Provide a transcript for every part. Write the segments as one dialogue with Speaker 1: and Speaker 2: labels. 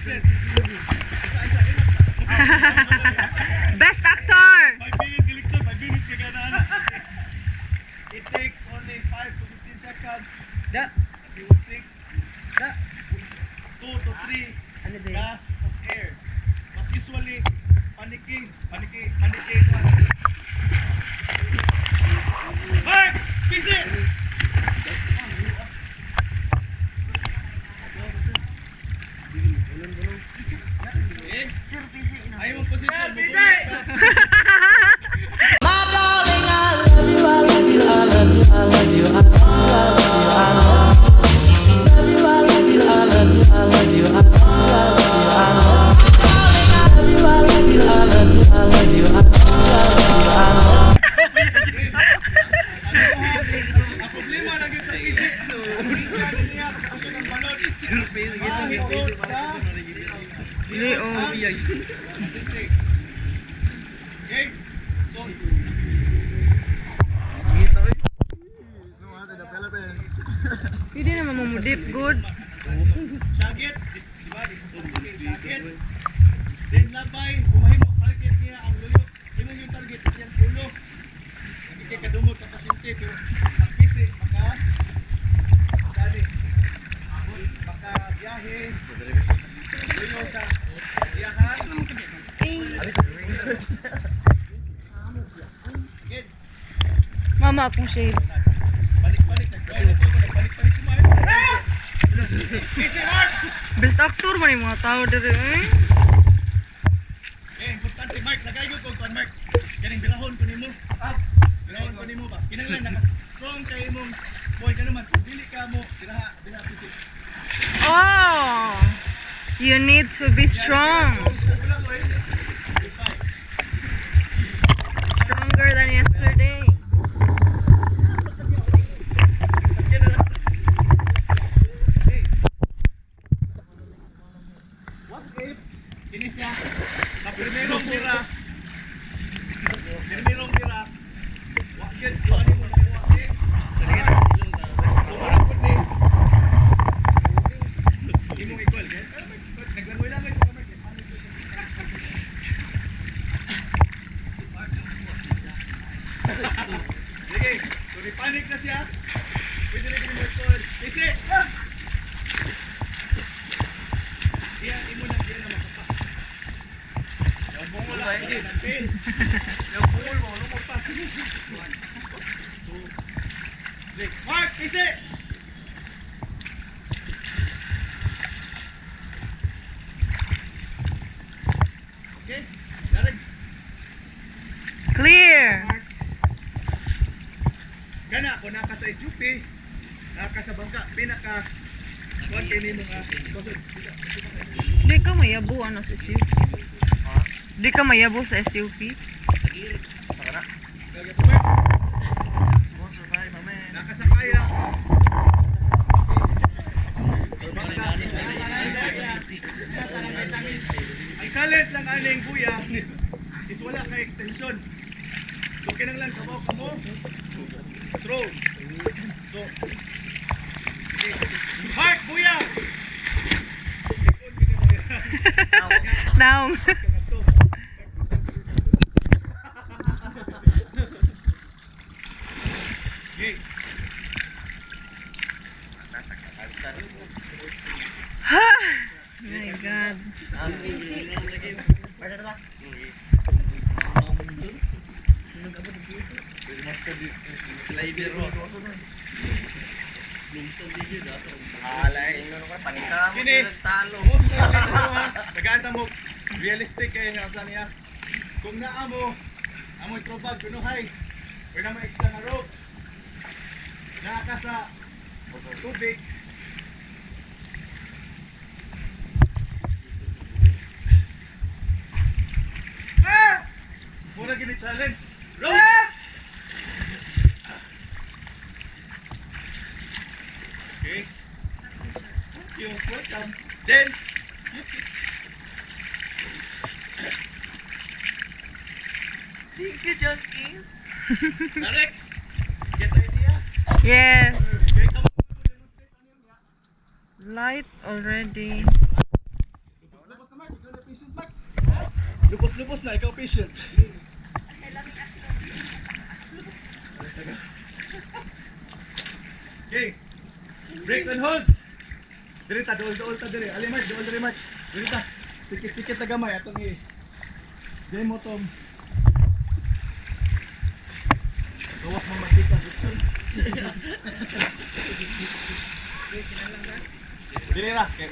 Speaker 1: Patient. Isa, isa, isa.
Speaker 2: Best actor!
Speaker 1: 5 minutes ka lecture, 5 minutes ka gana. It takes only 5 to 15 seconds.
Speaker 3: Da.
Speaker 1: You would sink
Speaker 3: Da.
Speaker 1: 2 to 3
Speaker 3: Ano ba?
Speaker 1: gasp of air. But usually, panicking, panicking, panicking. Mark! Busy! Okay?
Speaker 3: Sir, busy ina.
Speaker 1: Ayaw mong position. Busy! Ang problema lang yun sa isip. Minsan niya, gusto ng balon. Mahikot sa
Speaker 2: Leo.
Speaker 1: Okay? So,
Speaker 2: Pwede naman mo deep good.
Speaker 1: Shagit, di ba? Shagit. Then labay, kumahimo target niya ang luyo. Imo yung target siyang ulo. Hindi kay kadumot sa pasyente pero ang pisi maka sani maka biyahe. Luyo sa biyahan. Again,
Speaker 2: Mama, akong shades.
Speaker 1: balik-balik nag-balik balik-balik si Mark. Pisi, Mark!
Speaker 2: Best actor man yung mga tao diri eh.
Speaker 1: Eh, importante, Mark, nagayo ko kuan, Mark. Ganing bilahon ko nimo. Ah, bilahon ko nimo ba? Kinahanglan naka strong kay imong boy ka naman. Kung dili ka mo diraha, diraha pisi.
Speaker 2: Oh! You need to be strong. Stronger than yesterday.
Speaker 1: What if kini siya na primerong tira? Primerong tira. Wa gyud kuan nimo na kuha eh. Tumurag pud ni. Imong equal, eh? Naglangoy lang ko Mark. Sige, so ni-panic na siya. Pwede na mo equal. Isi! Iya, imo na, iya na makapa. Yung bungol ay, hindi, nagpil. Yung bungol mo, lumagpas. One, two, three. Mark, isi! Okay, Darren.
Speaker 2: Clear.
Speaker 1: Mark. Gana, kung naka sa SUP, naka sa bangka, pinaka, kuwan kay nimo nga, kusod.
Speaker 2: Di ka mayabo ano sa SUP. Di ka mayabo sa SUP.
Speaker 1: Nakasakay lang. Ang challenge lang aning kuya is wala kay extension. So kinahanglan kamo kamo throw. So sige. Mark kuya.
Speaker 2: Now.
Speaker 1: Okay.
Speaker 2: My God.
Speaker 3: Alay, ino ka panika mo
Speaker 1: Kini.
Speaker 3: talo.
Speaker 1: Most likely sa ha, nagaanta mo, realistic kayo nga sa niya. Kung naa mo, amoy trobag, kunuhay, or na mo extra nga ropes, naa ka sa tubig, Ah! Mura gini challenge. Rope! Okay. Thank you. Welcome. Then, you keep
Speaker 3: Thank you, Justin.
Speaker 1: Alex, get the idea?
Speaker 2: Yes.
Speaker 1: Okay, come on. Demonstrate ano yun, ya.
Speaker 2: Light already.
Speaker 1: Lubos-lubos na, ikaw patient. Okay. Breaks and holds. Diri ta, duol-duol ta diri. Ali Mark, duol diri, Mark. Diri ta. Sikit-sikit ta gamay atong i. Demo tom. Gawas mo magtika section. Diri ra. Okay.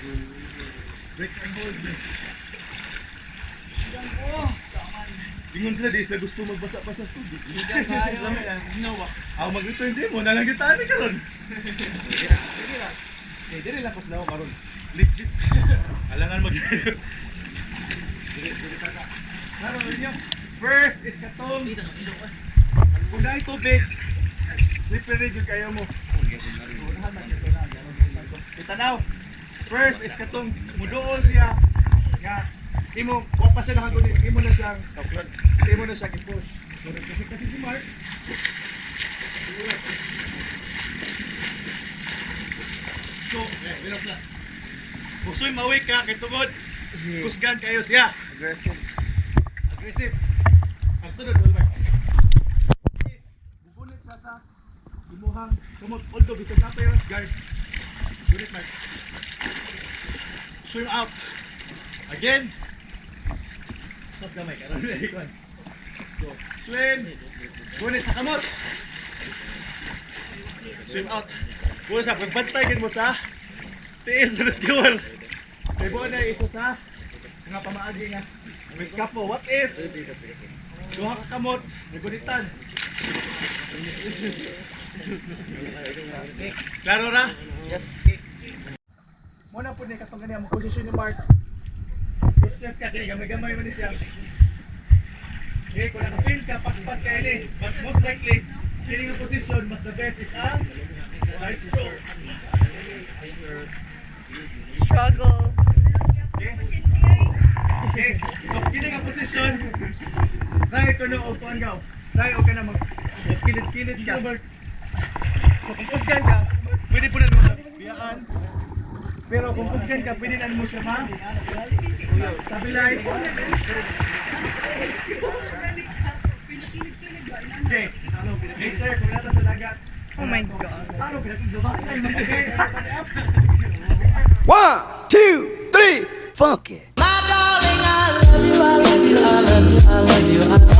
Speaker 1: Breaks and holds. Ingon sila di sila gusto magbasa-basa sa tubig. Ako mag-return din mo, nalang kita ani karon. Dili ra. Eh, dili lang ko sila karon. Legit. Alangan mag. Dili dili pa ka. Karon ninyo. First is katong kung naay tubig, slippery gyud kayo mo. Itanaw. First is katong muduol siya nga imo wa pa siya nakagunit, imo na siyang i-push. Kasi si Mark. So, eh, pero plus. Kung mawik ka kay tungod, kusgan kayo siya.
Speaker 3: Aggressive.
Speaker 1: Aggressive. Ang sunod, Wilbert. Is, bugunit siya sa imuhang kamot. Although, bisag na pa yung guard. Gunit, Mark. Swim out. Again. Mas gamay ka. So, swim. Gunit sa kamot. Swim out. Gunit sa pagbantay gid mo sa tiil sa rescuer. Kay buo na isa sa nga pamaagi nga. May skapo. What if? Duha ka kamot, nagunitan. Klaro ra?
Speaker 3: Yes.
Speaker 1: Muna po ni katong ganiya mo posisyon ni Mark. Distance ka kay gamay-gamay man ni siya. Okay, kung naka-pin ka, paspas ka ini. But most likely, kini nga position, mas the best is ang side stroke.
Speaker 2: Struggle.
Speaker 1: Okay? Okay, so kini nga position, try ko no og kuan gaw. Try og kana mag kilid-kilid ka. So kung usgan ka, pwede po na mo siya biyaan. Pero kung usgan ka, pwede na mo siya ma stabilize. Okay, later kung nasa sa dagat.
Speaker 2: Oh my God.
Speaker 1: Ano pinakigbabatay?
Speaker 4: One, two, three, funk it.
Speaker 5: My darling, I love you, I love you, I love you, I love you, I